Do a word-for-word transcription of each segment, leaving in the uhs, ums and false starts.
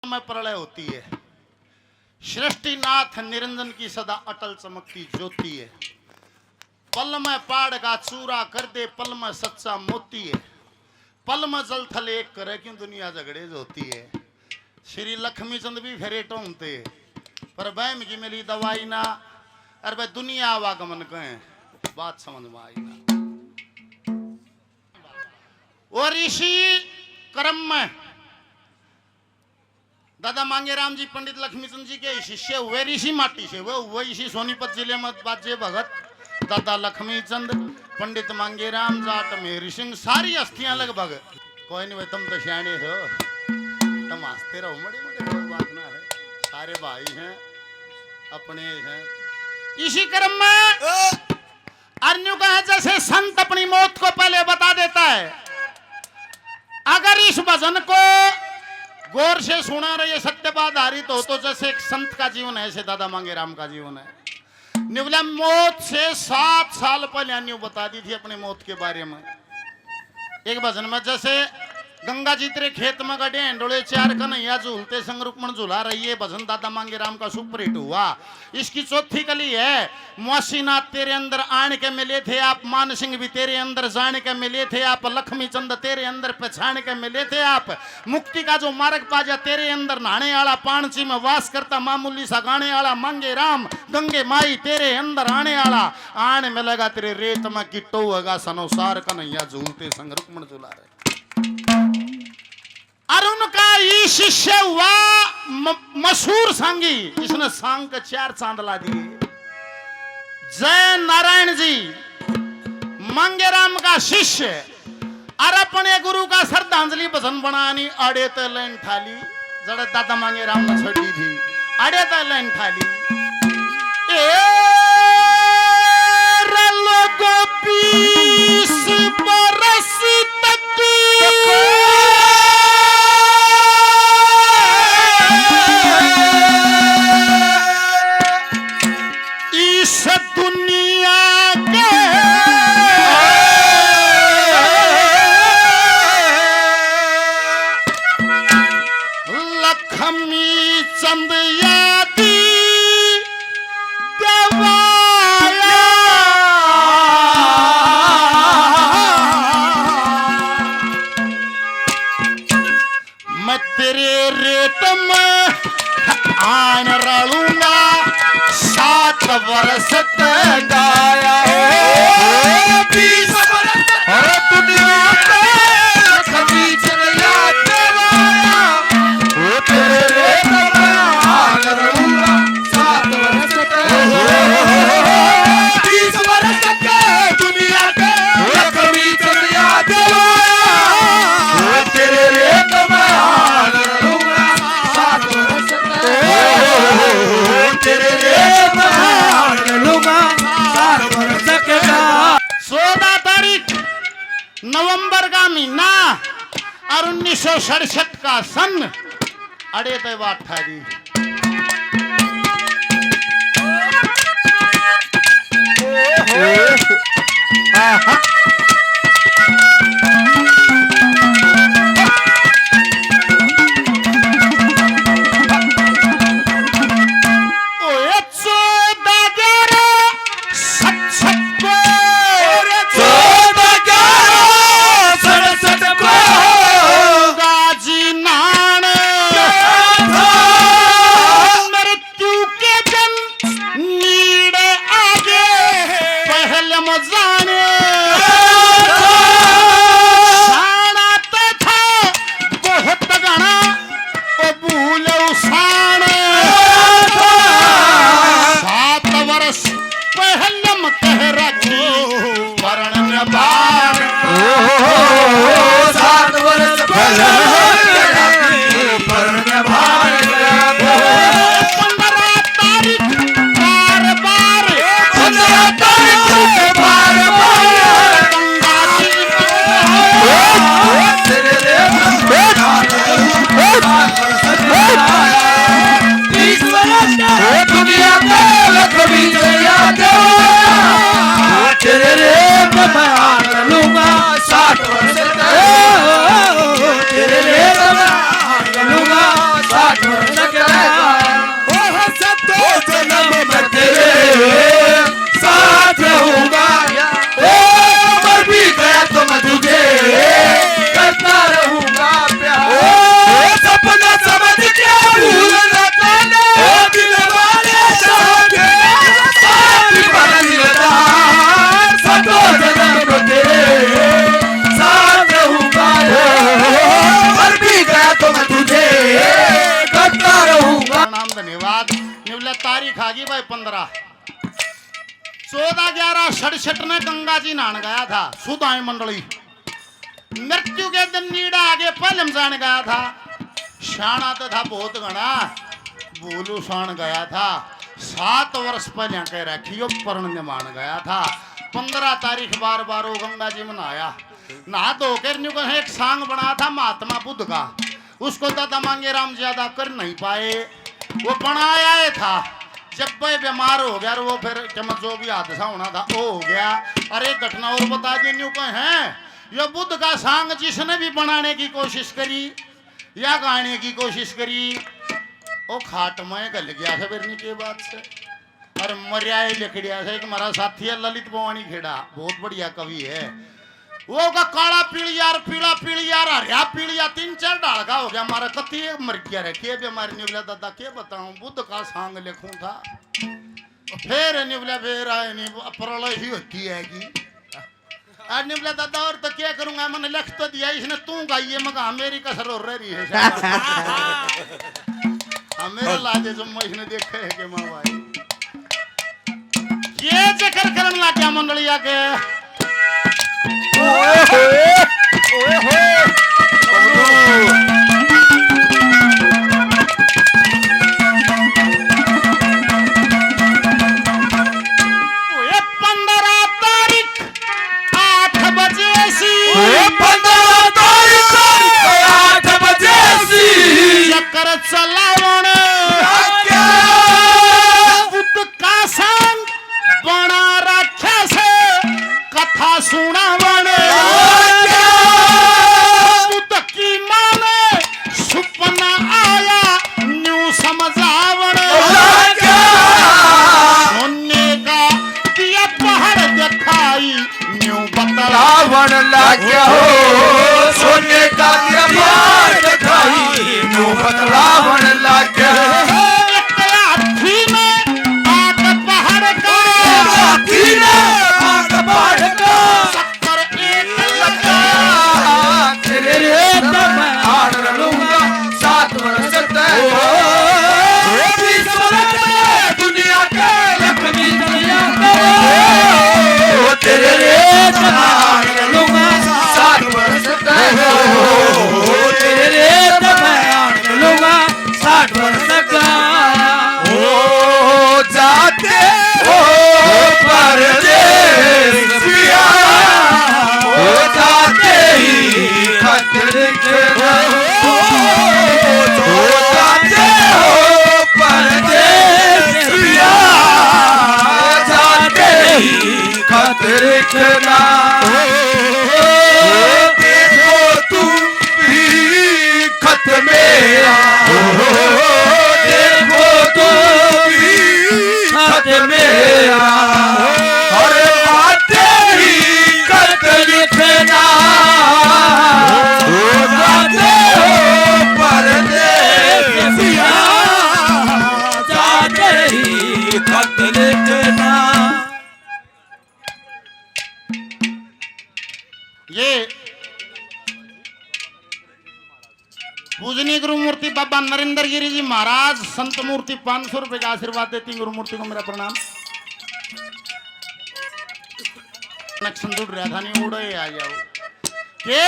में प्रलय होती है। सृष्टिनाथ निरंजन की सदा अटल चमकती ज्योति है। पल में पहाड़ का चूरा कर दे, पल में सच्चा मोती है। पल में जल थल एक करे, क्यों दुनिया झगड़े जोती है। श्री लक्ष्मी चंद भी फेरे टोमते, पर बहम की मिली दवाई ना, अरे भाई दुनिया आवागमन कहें, बात समझ में आई ना। और इसी क्रम में दादा मांगेराम जी पंडित लक्ष्मीचंद जी के शिष्य हुए, ऋषि माटी से हुए, हुए इसी सोनीपत जिले में बाजे भगत दादा लक्ष्मीचंद, पंडित मांगेराम, जाट मेहर सिंह, सारी हस्तियां लगभग। कोई नहीं भाई, तुम तो सियाणे हो, तुम हंसते रहो, मड़े मड़े, कोई बात ना है, सारे भाई हैं, अपने हैं। इसी क्रम में और न्यू कहा, जैसे संत अपनी मौत को पहले बता देता है, अगर इस भजन को गौर से सुना रहे सत्य पर आधारित हो, तो जैसे एक संत का जीवन है, ऐसे दादा मांगेराम का जीवन है। न्यू बोला, मौत से सात साल पहले न्यू बता दी थी अपनी मौत के बारे में। एक भजन में जैसे गंगा जी तेरे खेत में गड्ढे हैं, डोले चार कन्हैया झूलते संग रुक्मण झूला रही है, भजन दादा मांगेराम का सुपरहिट हुआ। इसकी चौथी कली है, मुआसीनाथ तेरे अंदर आन के मिले थे आप, मान सिंह भी तेरे अंदर जान के मिले थे आप, लक्ष्मी चंद तेरे अंदर पहचान के मिले थे आप, मुक्ति का जो मार्ग पाजा तेरे अंदर नहाने वाला, पाणची में वास करता मामूली सा गाने वाला मांगेराम, गंगे माई तेरे अंदर आने वाला, आन मिलेगा तेरे रेत में किट्टो होगा सनोसार कन्हैया झूलते संग रुक्मण झूला रहे। और उनका ई शिष्य हुआ म-, मशहूर सांगी, जिसने सांग के चार चांद ला दिए, जय नारायण जी, मांगेराम का शिष्य। और अपने गुरु का श्रद्धांजलि भजन बनानी, अड़े ते लाइन ठाली, जड़े दादा मांगेराम ने छोड़ी थी, अड़े ते लाइन ठाली। ए रे लोगो, बीस बरस तक इस दुनिया के लक्ष्मी चंद यादी दवाया। मैं तेरे रेत में आन रलूंगा, सात वर्ष तक गाया। ओ, बीस वर्ष तक अरे दुनिया पे लक्ष्मी चंद याद करवाया। ओ, तेरे रेत में आन रलूंगा, सात वर्ष तक। ओ, बीस वर्ष तक दुनिया के लक्ष्मी चंद याद करवाया। ओ, तेरे रेत में आन रलूंगा, सात वर्ष तक। ओ, तेरे रेत में आन रलूंगा, सात वर्ष तक। चौदह तारीख नवंबर का महीना और उन्नीस सौ सड़सठ का सन अड़े ते बात ठारी। ओए चौदह ग्यारह सड़सठ को, चौदह ग्यारह सड़सठ को गाजी नान मृत्यु के दिन नीड़े आगे पहले मजाने साना तो था बहुत घना ओ भूल उसान। सात वर्ष पहले म कह रखी मरण में बाण। ओ, सात वर्ष पहले म कह रखी मरण में बाण। पन्द्रह तारीख बार बार, पन्द्रह तारीख बार बार। तेरे रे, तेरे रे, तेरे रे। ओ दुनिया के लक्ष्मी चले आते हो। तेरे रे मैं मान लूंगा साठ वर्ष तक। तेरे तारीख आ गई भाई, पंद्रह। चौदह ग्यारह सड़सठ ने गंगा जी नहान गया था सुदाई मंडली। मृत्यु के दिन नीड़ा आगे पहलम जान गया था। शाना तो था बहुत घना, भूल उसान गया था। सात वर्ष पहले कह रखी यो परण निमान गया था। पंद्रह तारीख बार बार वो गंगा जी में नहाया। नहा धो कर न्यू कहे एक सांग बना था महात्मा बुद्ध का, उसको दादा मांगे राम ज्यादा कर नहीं पाए, वो बनाया ही था। जब वह बीमार हो गया और वो फिर क्या, मतलब, जो भी हादसा होना था वो हो गया। और एक घटना और बता दी, न्यू कहे यो बुद्ध का सांग जिसने भी बनाने की कोशिश करी या गाने की कोशिश करी, वो खाट में गल गया है, फिर नहीं के बात से। और मरिया ही लिखड़िया से एक हमारा साथी है ललित भवानी खेड़ा, बहुत बढ़िया कवि है। वो का काला पीलिया और पीला पीलिया और हरिया पीलिया, तीन चार डाल का हो गया। हमारा कति एक मर गया रे, के बीमारी निकला दादा, के बताऊं, बुद्ध का सांग लिखूं था। फिर निकला, फिर आए नहीं, प्रलय ही होती है कि। और निकला दादा, और तो क्या करूंगा, मैंने लिख तो दिया, इसने तू गाइए, मैं कहा मेरी कसर और रह रही है शायद। हाँ, मेरे लाजे जो मैं इसने देखे है कि माँ भाई। ये जिक्र करन लग गया मंडलिया के। ओए होए, ओए होए। ओए पंद्रह तारीख आठ बजे सी। ओए पंद्रह तारीख आठ बजे सी। चक्कर चलावण। आज्ञा। बुद्ध का संग बना रखा से कथा सुनावण। बुद्ध की माँ ने सुपना आया न्यू समझावण। सोने का दिया पहाड़ दिखाई न्यू बतलावण लाग्या हो। सोने का दिया पहाड़ दिखाई न्यू बतलावण लाग्या। एक हाथी ने आग पहाड़ का। हाथी ने आग पहाड़ का। शक्कर एक लगा। तेरे रे मैं हार लूंगा सात वर्ष तक। ओ भी समझ दुनिया के लक्ष्मी दुनिया के। ओ तेरे रे मैं हार लूंगा सात वर्ष तक। ओ तेरे रे मैं हार लूंगा साठ वर्ष का। ओ जाते हो परदेस पिया, ओ जाते ही खत लिखना। ओ जाते हो परदेस पिया, जाते ही खत लिखना। ओ देखो तू भी खत मेरा, देखो तू भी खत मेरा, हर बात ही खत लिखना। जाते हो परदेसिया, जाते ही खत लिखना। ये पूजनीय गुरु मूर्ति बाबा नरेंद्र गिरी जी महाराज, संत मूर्ति, पाँच सौ रुपए का आशीर्वाद देती गुरु मूर्ति को मेरा प्रणाम। कनेक्शन जुड़ रहा था, नहीं उड़े आ जाओ। के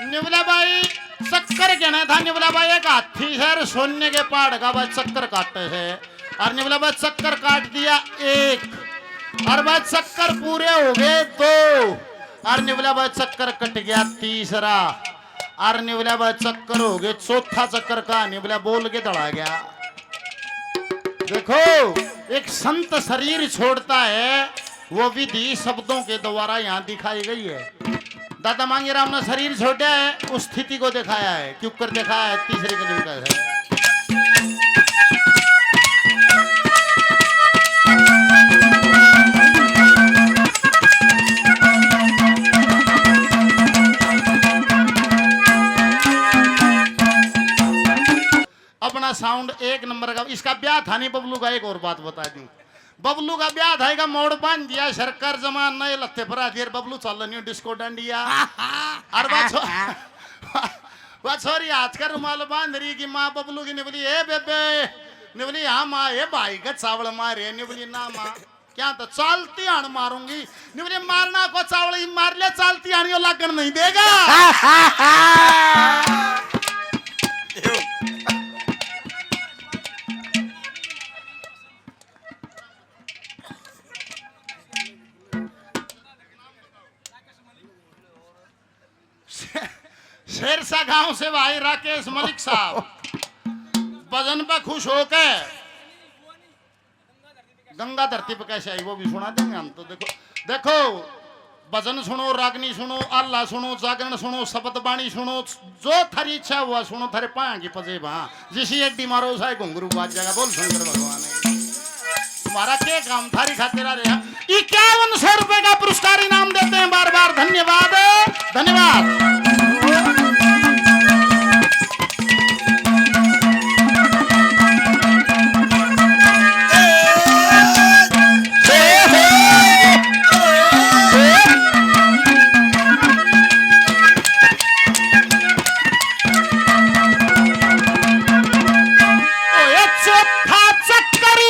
निवला भाई चक्कर कहना था, निवला भाई एक हाथी है, सोने के पहाड़ का भाई चक्कर काटे है। और निवला भाई चक्कर काट दिया एक, और भाई चक्कर पूरे हो गए दो, और निवला भाई चक्कर कट गया तीसरा। और निवला भाई चक्कर हो गए चौथा चक्कर का, निवला बोल के दड़ा गया। देखो, एक संत शरीर छोड़ता है, वो विधि शब्दों के द्वारा यहाँ दिखाई गई है। दादा मांगेराम ने शरीर छोड़ा है, उस स्थिति को दिखाया है, क्यों कर दिखाया है, तीसरे कदम का है। अपना साउंड एक नंबर का। इसका ब्याह था नहीं बबलू का, एक और बात बता दूं, बबलू का ब्याह था, इका मोड़ बांध दिया सरकार जमा नए लत्ते पर आ दिए, बबलू चल नहीं डिस्को डांडिया। और बात छो-, वह छोरी हाथ का रुमाल बांध रही कि माँ बबलू की निकली, "ए बेबे, न्यू बोली, "हाँ माँ, ये भाई का चावल मारे।" न्यू बोली, "ना माँ, क्या तो चालती हाण मारूंगी।" न्यू बोली, "मारना को चावल ही मार ले, चालती हाण यो लागण नहीं देगा।" शेरसा गांव से भाई राकेश मलिक साहब भजन पे खुश होके गंगा धरती पे कैसे आई, वो भी सुना देंगे हम तो। देखो, देखो, भजन सुनो, रागनी सुनो, आल्हा सुनो, जागरण सुनो, शब्द बाणी सुनो, जो थारी इच्छा हुआ सुनो, थारे पाया की पजे बा। जिसी एडी मारो, सारे घुंघरू बाज जाएगा। बोल शंकर भगवान है। तुम्हारा के काम, थारी खातिर आ रहे हैं। इक्यावन सौ रुपए का पुरस्कार इनाम देते हैं बार बार। धन्यवाद, धन्यवाद। ओए चौथा चक्कर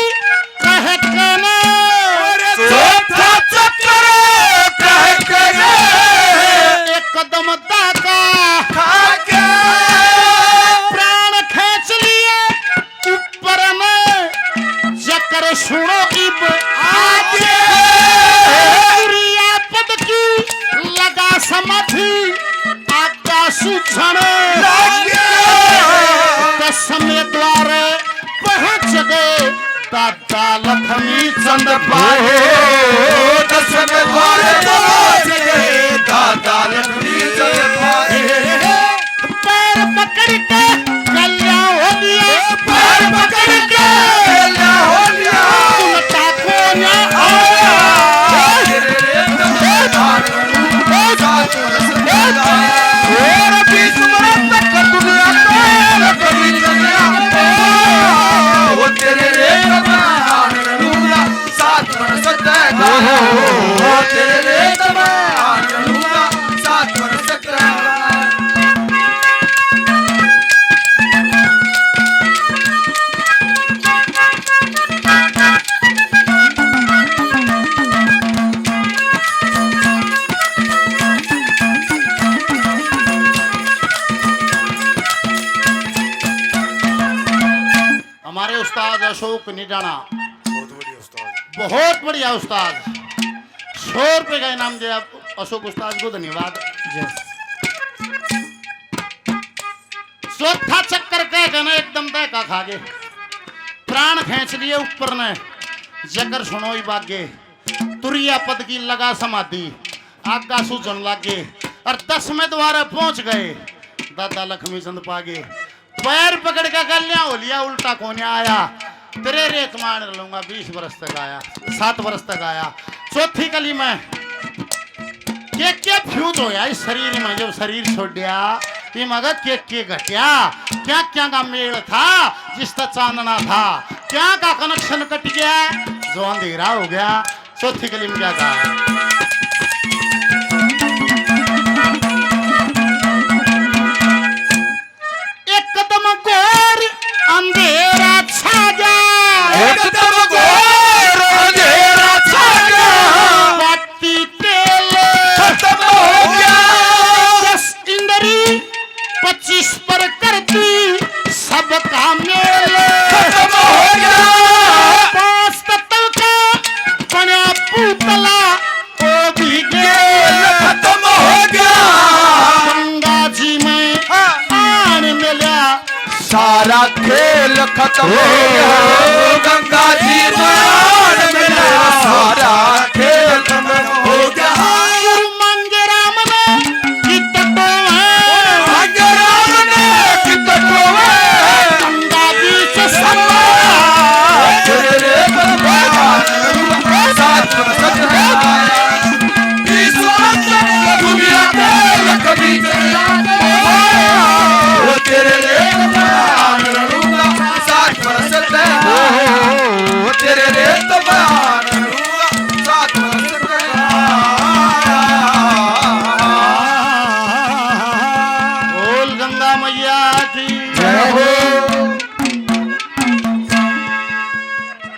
कह के ने। अरे चौथा चक्कर कह के ने। एक कदम दागा खा के। प्राण खींच लिए ऊपर में। जकर सुनो इब आगे। तुरी आपद की लगा समाधि। आकाश झण लागे। दसवें द्वार पहुंच गए दादा लक्ष्मी चंद पाए। दसवें द्वार पहुंच गए दादा लक्ष्मी चंद पाए। पैर पकड़ के गल्या हो लिया। पैर पकड़ के गल्या हो लिया। उल्टा कोन्या आया। और बीस बरस तक दुनिया को कभी चलना। वो तेरे रे कमाल लूंगा, सात बरस तक। वो तेरे रे कमाल लूंगा, सात बरस तक। हमारे उस्ताद अशोक निडाना, बहुत बढ़िया उस्ताद। बहुत बढ़िया उस्ताद। सौ रुपए का इनाम दिया अशोक उस्ताद को, धन्यवाद। चौथा चक्कर कह के ना एकदम दहका खा गए, प्राण खींच लिए ऊपर ने, जकर सुनो इब आगे। तुरिया पद की लगा समाधि, आगा सूझन लागे। और दसवें द्वार पहुंच गए, दादा लक्ष्मी चंद पागे। पैर पकड़ के गल्या हो लिया, उल्टा कोन्या आया। तेरे रेत मार लूंगा, बीस बरस तक आया, सात बरस तक आया। चौथी कली में के के फ्यूज होया इस शरीर में, जब शरीर छोड़या, ये मगर के के घटिया, क्या क्या का मेल था, जिसका चांदना था, क्या का कनेक्शन कट गया, जो अंधेरा हो गया। चौथी कली में क्या कहा? एकदम घोर अंधेरा छा गया। एकदम घोर अंधेरा छा गया। बाती तेल खत्म हो गया। दस इंद्री पच्चीस पर करती सबका मेल खत्म हो गया। पांच तत्व का बना पुतला ओ भी गेल खत्म हो गया। गंगा जी में आन मिला, सारा खेल खत्म हो गया। गंगा जी में आन मिला, सारा खेल